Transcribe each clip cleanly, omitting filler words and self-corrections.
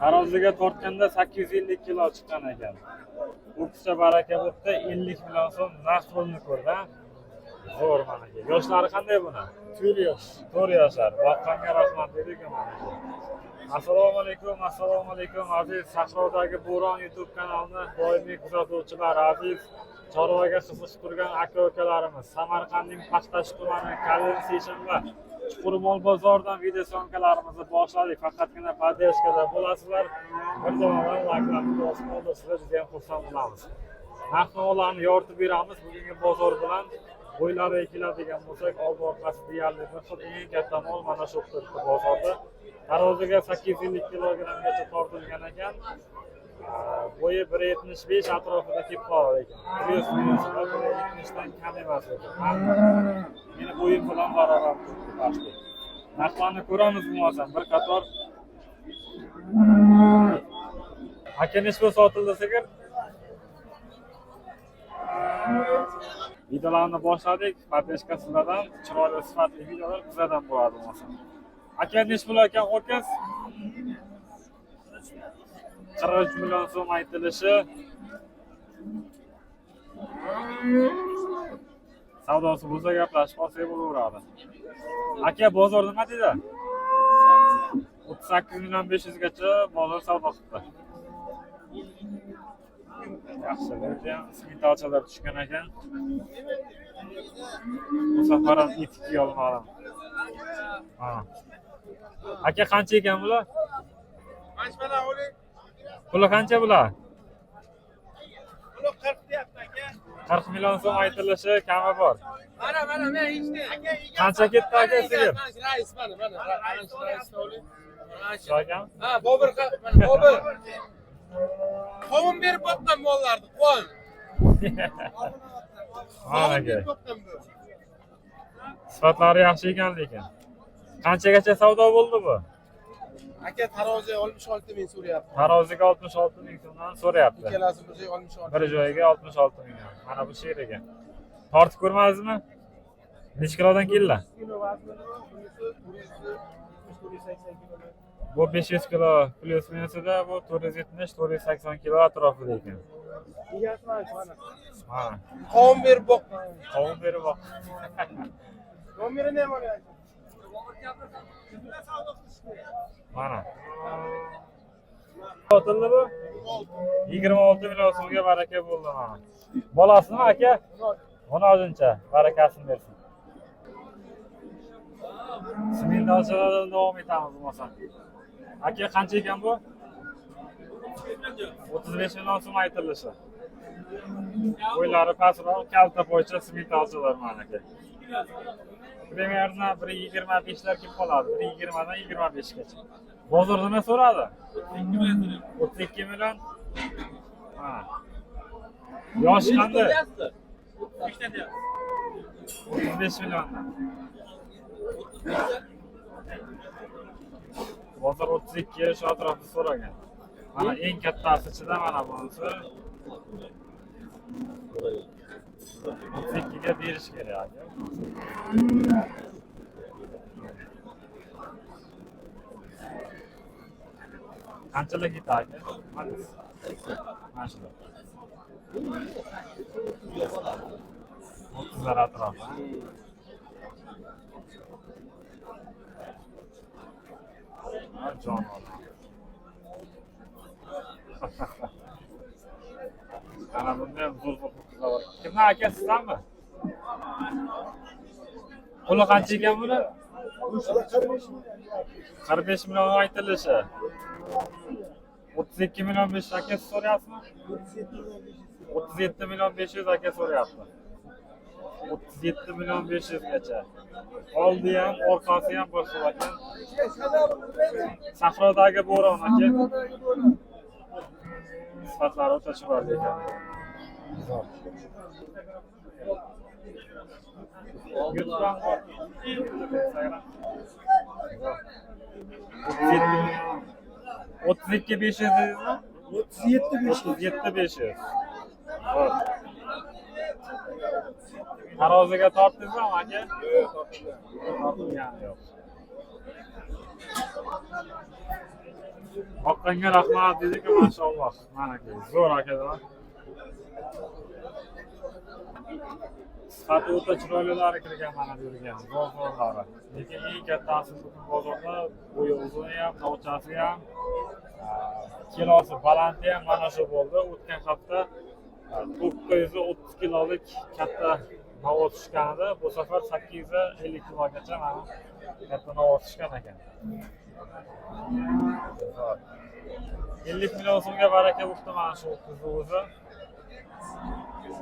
Taroziga tortganda 850 kilo chiqqan ekan. O'kischa baraka bo'pti, 50 million so'm naqd pulni ko'rdi. Zo'r mana aka. Yoshlari qanday buni? 4 yosh. 4 yoshlar. Boqqanga rahmat dedik mana aka. Assalomu alaykum, assalomu alaykum aziz Sahrodagi Bo'ron YouTube kanalini doimiy kuzatuvchilar, aziz chorvaga qiziqib turgan aka-ukalarimiz. Samarqandning Paxtachi tumani Kalin seshanba Chuqurmol bozoridan video syomkalarimizni boshladik. Faqatgina поддержка da bo'lasizlar. Bir donadan layklarni bosib oldirsizlar, juda ham xursand bo'lamiz. Narx-navolarni yoritib beramiz bugungi bozor bilan. Bo'ylariga keladigan bo'lsak, oldi orqasi deyarli bir xil, eng katta mol mana shu turibdi bozorda. Taroziga 850 kilogrammgacha tortilgan ekan. Bo'yi 1.75 atrofida kelib qolar ekan. Plyus minuslar 1.70 dan kam emas ekan. Meni bo'yim bilan barobar turibdi pastda. Narxlarni ko'ramiz bo'lmasam bir qator. Aka, necha pul sotildi sigir? Videolarni boshladik. Поддержка sizlardan, chiroyli sifatli videolar bizlardan bo'ladi bo'lmasa. Aka, necha pul ekan ho'kiz? 43 million so'm aytilishi. Savdosi bo'lsa gaplashib olsak bo'laveradi. Aka, bozor nima dedi? 38 million 500 gacha bozor savdo qildi. Yaxshi, bu yerda ham smitalchalar tushgan ekan. Bu safar ham etik olmadim. Ha. Aka, qancha ekan bular? Puli qancha bular? Puli 40 deyapti aka. 40 million so'm aytilishi, kami bor. Mana mana men ichdi. Aka, Qancha ketdi aka sigir? Rais mana mana. Rais oling. Shu akam? Ha, Bobur mana Bobur. Qovun berib boqqan mollarni, quvon. Mana aka. Berib boqqan bu. Sifatlari yaxshi ekan lekin. Qanchagacha savdo bo'ldi bu? Aka, taroziga 66 ming so'rayapti. Taroziga 66 ming so'mdan so'rayapti. Ikkalasi bir joyga 66. Bir joyiga 66 ming. Mana bu sher ekan. Tortib ko'rmadingizmi? Necha kilodan keldi? Kilo vaznini, bunisi 470, 480 kilo. Bu 500 kilo plyus minusida, bu 470, 480 kilo atrofida ekan. Egasi mana shu mana. Mana. Qovun berib boqqan. Qovun berib boq. Nomerini ham olyapti. Mana. Sotildi bu? 26 million so'mga baraka bo'ldi mana. Bolasimi aka? 16 barakasini bersin. Simendalchalardan davom etamiz bo'lmasa. Aka, qancha ekan bu? 35 million so'm aytilishi. Bo'ylari pastroq, kalta poycha simentalchalar mana aka. Примерно 1.25 lar kelib qoladi. 1.20 dan 25 gacha. Bozor nima so'radi? 32 million. Ha. Yoshi qanday? 35 milliondan. Bozor 32 shu atrofda so'ragan. Mana eng kattasi ichida mana bunisi. 32 ga berish kerak aka. Qanchalar ketadi aka? Mana shular. 30lar atrofi. Ha, jonivor. Mana bunda ham zo'r zo'r ho'kizlar bor. Kimdan aka, sizdanmi? Puli qancha ekan buni? 45 million aytilishi. 32 million 500 aka siz so'rayapsizmi? 37 million 500 aka so'rayapti. 37 million 500 gacha. Oldi ham, orqasi ham bir xil ekan. Sahrodagi bo'ron aka. Sifatlari o'ta chiroyli ekan. Zo'r. YouTube'dan bor. YouTube, Instagram. 32 500 dedingizmi? 37 500. 37 500. Zo'r. Taroziga tortdingizmi aka? Yo'q, tortilgan. Tortilgani yo'q. Boqqanga rahmat dedik, mashalloh. Mana zo'r akalar. Sifati o'ta chiroylilari kirgan mana bu yerga, zo'r-zo'rlari. Lekin eng kattasi bugun bozorda bo'yi uzuni ham, novchasi ham, kilosi balanti ham mana shu bo'ldi. O'tgan hafta 930 kilolik katta nova tushgan edi. Bu safar 850 kilogacha mana katta nova tushgan ekan. 50 million so'mga baraka bo'pti mana shu o'ttizni o'zi.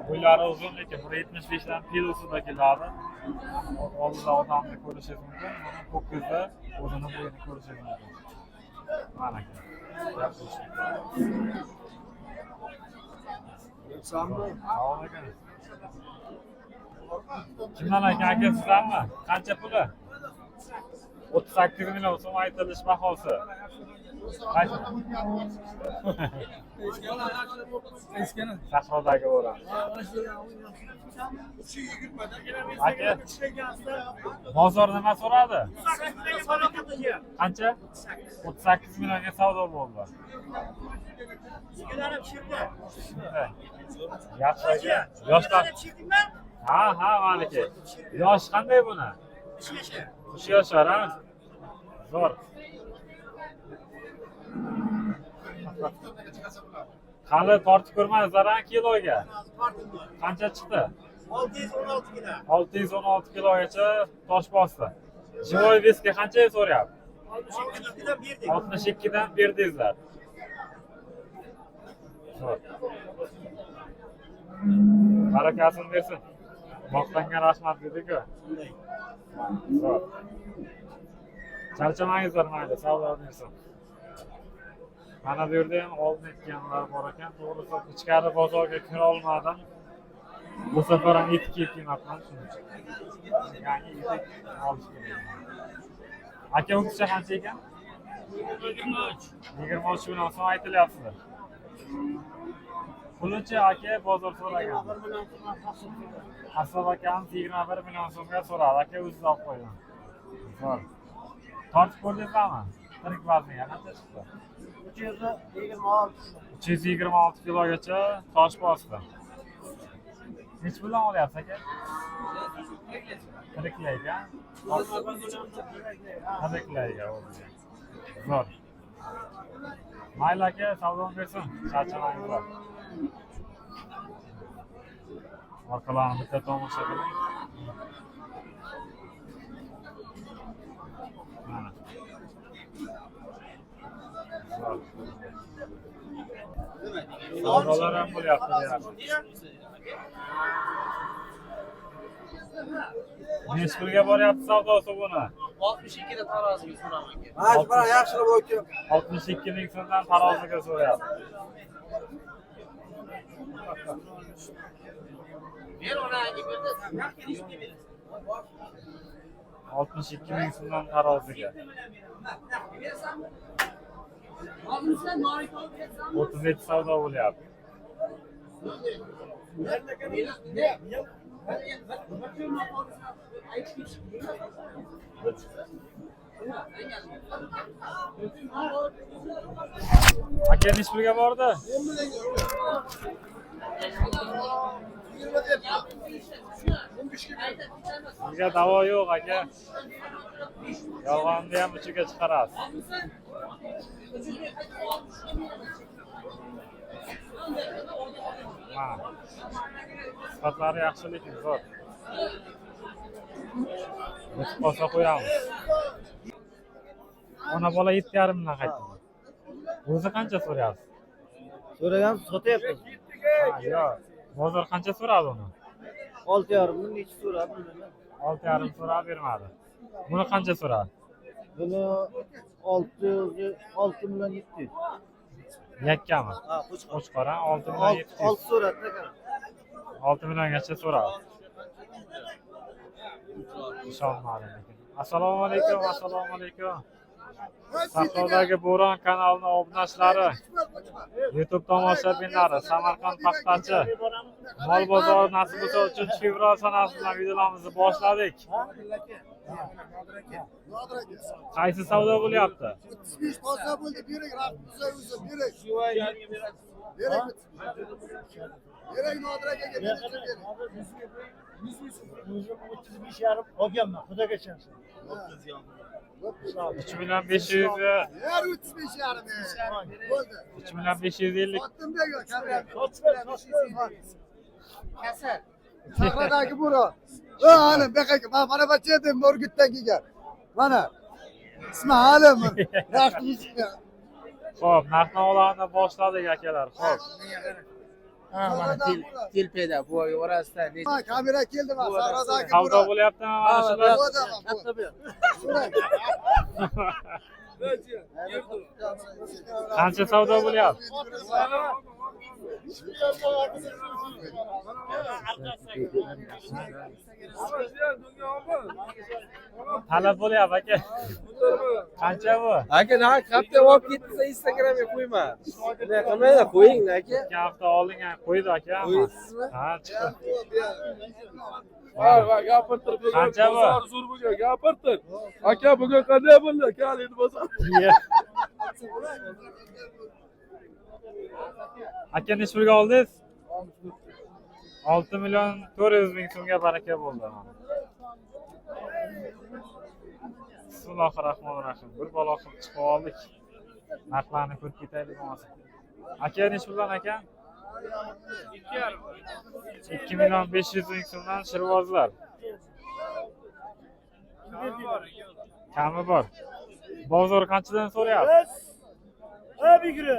Bo'ylari uzun, lekin 1.75 dan kilosida keladi. Oldida odamni ko'rishingiz mumkin. Mana ho'kizda o'zini bo'yini ko'rishingiz mumkin. Mana Assalomu alaykum. Kimdan aka, aka sizlarmi? Qancha puli? 38 million so'm aytilish bahosi. Sahrodagi bo'ron. Aka, bozor nima so'radi? Qancha? 38 millionga savdo bo'ldi. Yaxshi aka. Yoshlar. Ha, ha, maniki. Yosh qanday buni? 3 yoshar, ha? Zo'r. Hali tortib ko'rmadingizlar ha kiloga? Qancha chiqdi? 616 kilo. 616 kilogacha tosh bosdi. Живой весga qancha so'rayapti? 62 dan berdik. 62 dan berdingizlar. Zo'r. Barakasini bersin. Boqqanga rahmat dedik-ku. Zo'r. Charchamangizlar mayli, savdo bersin. Mana bu yerda ham oldin etganlar bor ekan. To'g'risi ichkari bozorga kira olmadim. Bu safar ham etik kiyib kelmabman, shuning uchun. Yangi etik olish kerak. Aka, o'tizcha qancha ekan? 23. 23 million so'm aytilyapti. Pulichi aka bozor so'ragan. Hasan akamiz 21 million so'mga so'radi. Aka o'ziz olib qo'ying. Zo'r. Tortib ko'rdingizmi? Tirik vazniga qancha chiqdi? 326. 326 kilogacha tosh bosdi. Necha puldan olyapsiz aka? Tiriklayga. Tiriklayga o'ziga. Zo'r. Mayli aka, savdoni bersin. Charchamangizlar. Orqalarini bitta tomosha qiling. Mana. Zo'r. Savdolar ham bo'lyapti deyapti. Necha pulga boryapti savdosi buni? 62 da taroziga so'raman. Ha, bana yaxshilab o'tib. 62 ming so'mdan taroziga so'rayapti. Ber onagi berdi. 62 ming so'mdan taroziga. 37 savdo bo'lyapti. Aka necha pulga bordi? Sizga davo yo'q aka. Yolg'onni ham uchiga chiqarasiz. Mana. Sifatlari yaxshi, lekin zo'r. O'tib qolsa qo'yamiz. Ona bola 7,5 dan qaytdi. O'zi qancha so'rayapsiz? So'ragan sotyapmiz. Ha, yo'q. Bozor qancha so'radi uni? 6,5 ming nechi so'radi bilmayman. 6,5 so'rab bermadi. Buni qancha so'radi? Buni 6 million 700. Yakkami? Ha, qo'chqor. Qo'chqor, ha, 6 million 700. 6 so'radi aka. 6 milliongacha so'radi. Ishonmadim lekin. Assalomu alaykum, assalomu alaykum. Sahrodagi Bo'ron kanalining obunachilari, YouTube tomoshabinlari, Samarqand paxtachi mol bozori nasib bo'lsa 3 fevral sanasi bilan videolarimizni boshladik. Qaysi savdo bo'lyapti? 35 toza bo'ldi, bering, rahmat o'zi, bering. Bering 35. Bering Nodir akaga, bering. O'zim 35,5 olganman, xudoga ishonsin. 3 million 500 Yer 35,5. Bo'ldi. 3 million 550. Sotdim degan, kamroq. Sotma, Kasal. Sahradagi bo'ron. Ha, hali beqaka, mana bacha dedim, Urgutdan kelgan. Mana. Ismi hali rahmat. Xo'p, narx-navolarni boshladik akalar. Xo'p. Ha, mana telpeda buvaga orasida. Ha, kamera keldi mana sahradagi Savdo bo'ron. bo'lyaptimi mana shular? Katta bu. So'rang. Qancha savdo bo'lyapti? Talab bo'lyapti aka. Qancha bu? Aka, na hafta olib ketsa Instagramga qo'yma. Nima qilmaydi, qo'ying aka. 2 hafta oldin ham qo'ydi aka. Qo'yasizmi? Ha, chiqdi. Va va gapirtir bugun. Qancha bu? Bozor zo'r bugun, gapirtir. Aka bugun qanday bo'ldi? Kel endi bozor. Aka necha pulga oldingiz? 6 million 400 ming so'mga baraka bo'ldi. Bismillahirrohmanirrohim. Bir balo qilib chiqib oldik. Narxlarni ko'rib ketaylik bo'lmasa. Aka necha puldan aka? 2 million 500 ming so'mdan shirvozlar. Kami bor. Bozor qanchadan so'rayapti? Ha, bigri.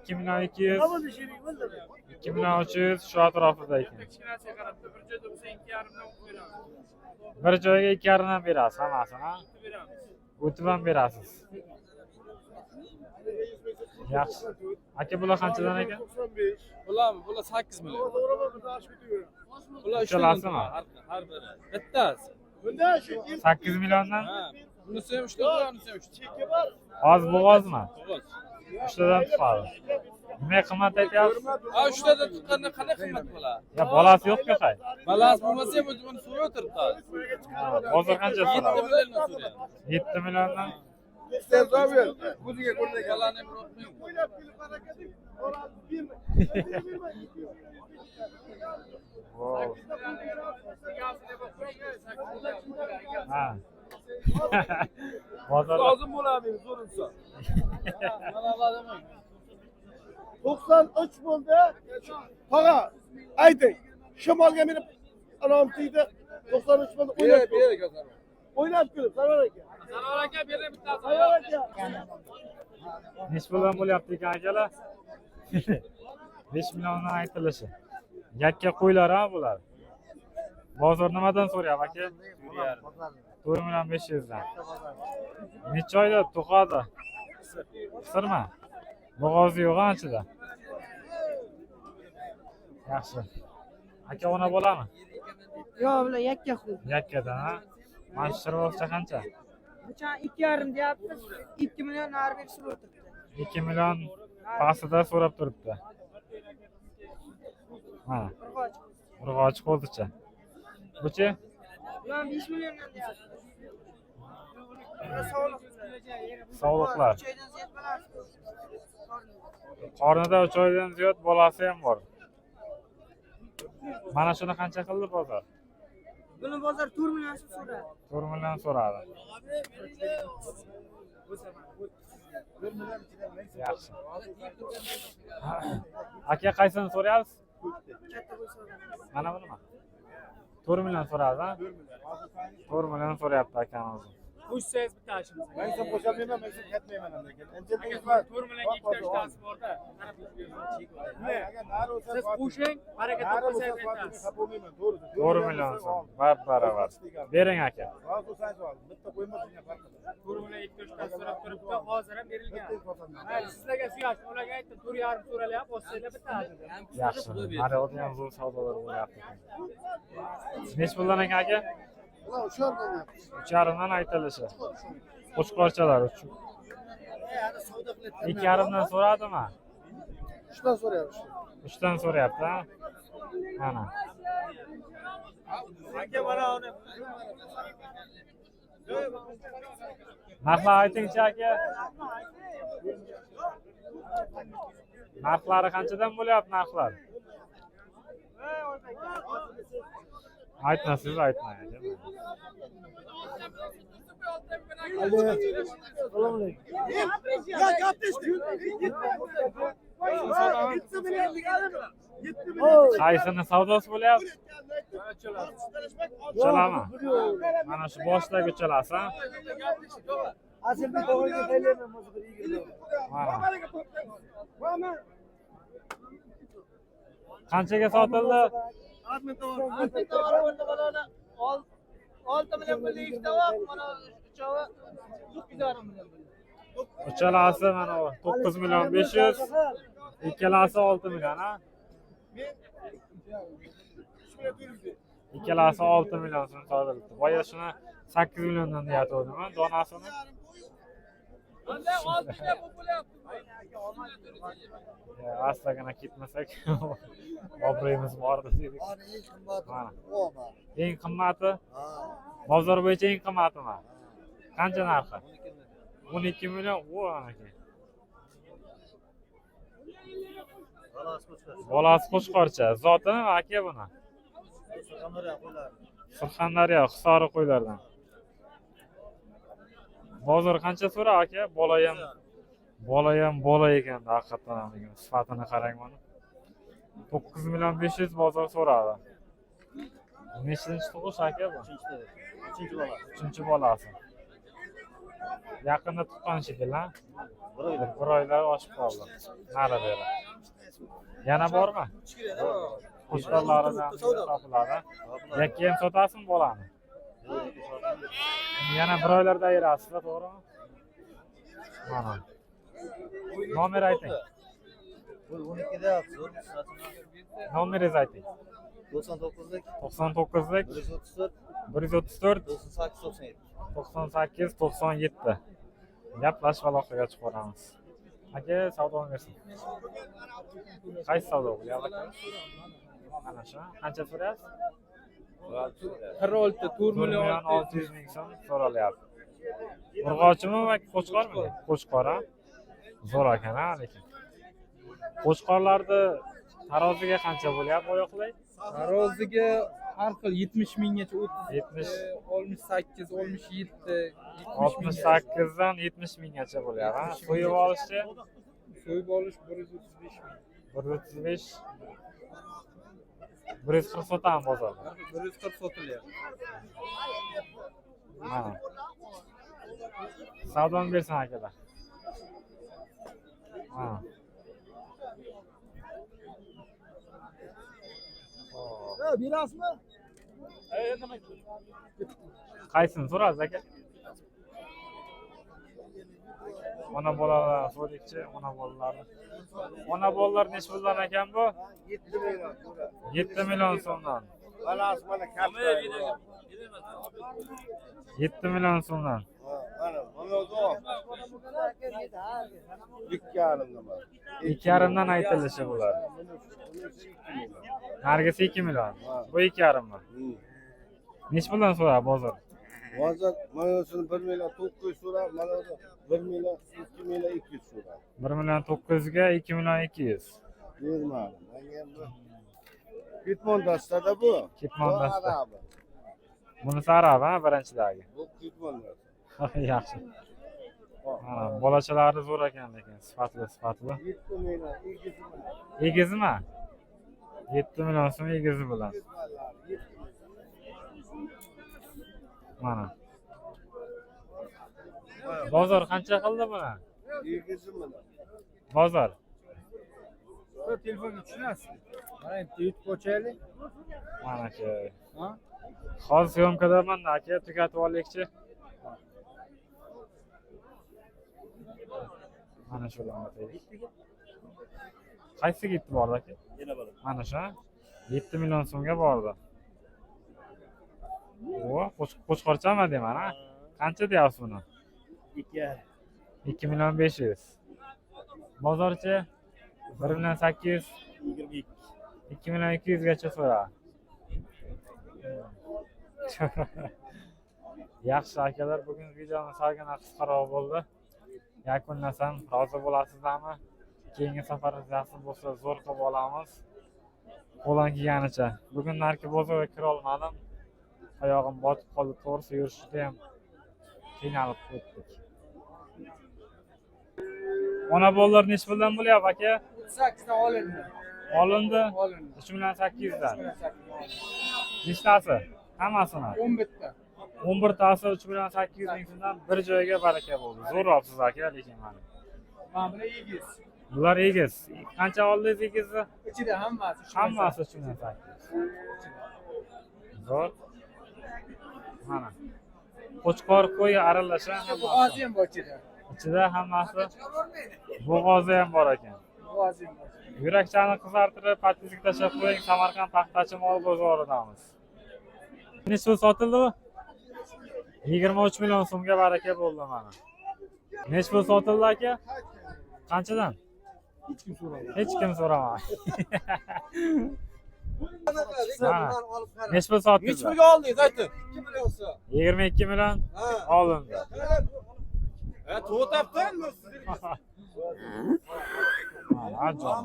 2 million 200, 2 million 300 shu atrofida ekan. Bir joyga 2,5dan berasiz hammasini, ha? O'tib ham berasiz. Yaxshi. Aka bular qanchadan ekan? Bularmi? Bular 8 million. Bular Uchalasimi? Har biri. Bittasi. 8 milliondan? Ha. Bunisi ham 3 ta, bunisi ham 3 ta. Hozir bo'g'ozmi? Bo'g'oz. 3tadan tuqadi. Nima qimmat aytyapsiz? Ha, 3 tada tuqqanda qanday qimmat bo'ladi? Ya bolasi yo'q-ku hay. Balasi bo'lmasa ham o'zi buni so'rab o'tiribdi hozir. Ha, bozor qancha 7 so'radi? milliondan so'rayapti. 7 milliondan. O'ziga ko'rgan balani bir o'tmang. Wow. Ha. Bozorda Lozim bo'ladi zo'r inson. Mana 93 bo'ldi. Tog'a, ayting. Shimolga minib anom tegdi. 93 bo'ldi. O'ynab Ber, ber aka. O'ynab kulib, Sarvar aka. Sarvar aka bering bittasi. Sarvar aka. Necha puldan bo'lyapti ekan akalar? 5 milliondan aytilishi. Yakka qo'ylar ha bular. Bozor nimadan so'rayapti aka? 4 million 500 dan. Necha oyda to'qadi? Qisirmi? Bo'g'ozi yo'q anchida. Yaxshi. Aka ona bo'lami? Yo'q, bular yakka qo'y. Yakkadan ha? Mana shu shirvozcha qancha? Buchani 2,5 deyapmiz, 2 million nari berib o'tiribdi. 2 million pastida so'rab turibdi. Mana, Urg'och. urg'ochi qo'zicha. Buchi? Bular 5 milliondan deyapti. Bular sog'liq. Sog'liqlar. 3 oydan ziyod bolasi. Qornida 3 oydan ziyod bolasi ham bor. Mana shuni qancha qildi bozor? Buni bozor 4 million so'm so'radi. 4 million so'radi. Yaxshi. Aka qaysini so'rayapsiz? Katta qo'y so'radi. Mana bunimi? 4 million so'radi, ha? 4 million so'rayapti akamiz. Qo'shsangiz bitta ashimiz. Men sen qo'sholmayman, men sen ketmayman lekin. 4 millionga ikkita uchtasi borda. Siz qo'shing, baraka topmasangiz aytasiz. 4 million so'm. Bab baravar. Bering aka. Bitta qo'yma, shunga farq qiladi. 4 million ikkita uchtasi so'rab turibdi, hozir ham berilgan. Mayli, sizlarga suyash, ularga aytdim, 4,5 so'ralyapti, olsanglar bitta. Yaxshi. Naryoqda ham zo'r savdolar bo'lyapti. Necha puldan ekan aka? Ular 3,5dan. 3,5dan aytilishi. Qo'chqorchalar 3. 2,5dan so'radimi? 3dan so'rayapti. 3dan so'rayapti, ha? Mana. Narxlar aytingchi aka. Narxlari qanchadan bo'lyapti narxlar? Aytma, siz aytmang aka. Ya gapni. Qaysini savdosi bo'lyapti? Uchalami? Mana shu boshidagi uchalasi, ha? Asilbek tog'aga taylayman hozir bir 20. Mana. Qanchaga sotildi? 6 million pullik ikkita vaq, mana uchovi 9,5 million pullik. Uchalasi mana 9 million 500, ikkalasi 6 million, ha? Ikkalasi 6 million so'm sotildi. Boya shuni 8 milliondan deyatgandim, donasini. Astagina ketmasak obro'yimiz bordi dedik. Mana eng qimmati bu. Eng qimmati? Bozor bo'yicha eng qimmatimi? Qancha narxi? 12 million. O, aka. Bolasi qo'chqorcha. Zotimi aka buni? Surxondaryo Hisori qo'ylardan. Bozor qancha so'ra aka? Bola ham bola ekan haqiqatan ham, lekin sifatini qarang mana. 9 million 500 bozor so'radi. Nechinchi tug'ish aka bu? Uchinchi bola. Uchinchi bolasi. Yaqinda tuqqan shekilli, bir oylar oshib qoldi. Nari beri. Yana bormi? Qo'chqorlaridan topiladi. Yakka ham sotasizmi bolani? Yana bir oylarda ayirasiz, to'g'rimi? Mana. Nomer ayting. 12 deyapsiz. Nomeringizni ayting. 99lik 99lik 134 134 98 97. 98 97. Gaplashib aloqaga chiqib ko'ramiz. Aka, savdo bersin. Qaysi savdo bo'lyapti aka? Mana shu. Qancha so'rayapsiz? 46 4 4 million 600 ming so'm so'ralyapti. Urg'ochimi va qo'chqormi? Qo'chqor, ha? Zo'r ekan, ha, lekin. Qo'chqorlarni taroziga qancha bo'lyapti oyoqlar? Taroziga har xil 70 minggacha, 30, 70, 68, 67, 68 dan 70 minggacha bo'lyapti, ha? So'yib olishchi? So'yib olish 135 ming. 135 140 sotamiz bozorda. 140 sotilyapti. Mana. Savdoni bersin akalar. Mana. Berasizmi? Qaysini so'rasiz aka? Ona bolalar so'raylikchi, ona bolalarni. Ona bolalar necha puldan ekan bu? 7 million. 7 million so'mdan. Balasi mana katta. 7 million so'mdan. Mana, mana o'zi. 2,5 nima. 2,5 dan aytilishi bular. Nargisi 2 million. Bu 2,5 mi? Necha puldan so'radi bozor? Hozir mana shuni 1 million 900 so'rab, mana o'zi 1 million 2 million 200 so'rab. 1 million 900 ga 2 million 200. Bermadim. Menga bu Ketmon dastada bu. Ketmon dasta. Arabi. Bunisi arab, ha, birinchidagi. Bu ketmon dasta. Yaxshi. Mana bolachalari zo'r ekan lekin, sifatli, sifatli. 7 million egizi bilan. Egizmi? 7 million so'm egizi bilan. Mana. Bozor qancha qildi buni? Egizi bilan. Bozor. Telefonga tushunasiz. Mana bitta YouTube ochaylik. Mana aka. Hozir syomkadaman aka, tugatib olaylikchi. Mana shularni aytaylik. Qaysiga yetti bordi aka? Mana shu. 7 million so'mga bordi. O, qo'chqorchami deyman, ha? Qancha deyapsiz buni? 2 million 500. Bozorchi 1 million 800. 2 million 200 gacha so'radi. Yaxshi akalar, bugun videomiz salgina qisqaroq bo'ldi. Yakunlasam rozi bo'lasizlarmi? Keyingi safar nasib bo'lsa zo'r qilib olamiz. Qo'ldan kelganicha. Bugun narki bozorga kira olmadim. Oyog'im botib qoldi, to'g'risi yurishda ham qiynalib o'tdik. Ona bolalar nechi puldan bo'lyapti aka? 38 dan olindi. Olindi. Olindi. 3 million 800 dan. Nechtasi? Hammasini. 11 ta. 11 tasi 3 million 800 ming so'mdan bir joyga baraka bo'ldi. Zo'r olibsiz aka, lekin mana. Mana bular egiz. Bular egiz. Qancha oldingiz egizni? Ichida hammasi. Hammasi 3 million 800. Zo'r. Mana. Qo'chqor qo'y aralasha hammasi. Bo'g'ozi ham bor ichida. Ichida hammasi bo'g'ozi ham bor ekan. Bo'g'ozi ham bor. Yurakchani qizartirib, подписка tashlab qo'ying. Samarqand paxtachi mol bozoridamiz. Necha pul sotildi bu? 23 million so'mga baraka bo'ldi mana. Necha pul sotildi aka? Qanchadan? Hech kim so'ramadi. Hech kim so'ramadi. Mana. Necha pul sotildi? Nechi pulga oldingiz ayting? 2 million so'm. 22 million olindi. Ha, to'xtab Mana jon.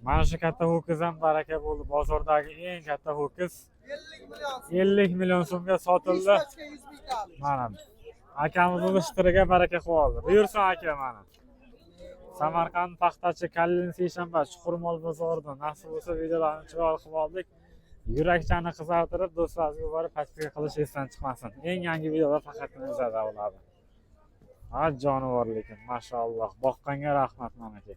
Mana shu katta ho'kiz ham baraka bo'ldi. Bozordagi eng katta ho'kiz 50 million. 50 million so'mga sotildi. 100 mingtalik. Mana akamiz ulushtiriga baraka qilib oldi. Buyursin aka mana. Samarqand paxtachi Kalin seshanba Chuqurmol bozorida nasib bo'lsa videolarni chiroyli qilib oldik. Yurakchani qizartirib do'stlaringizga borib подписка qilish esdan chiqmasin. Eng yangi videolar faqatgina bizlarda bo'ladi. Ha, jonivor lekin, mashalloh. Boqqanga rahmat mana aka.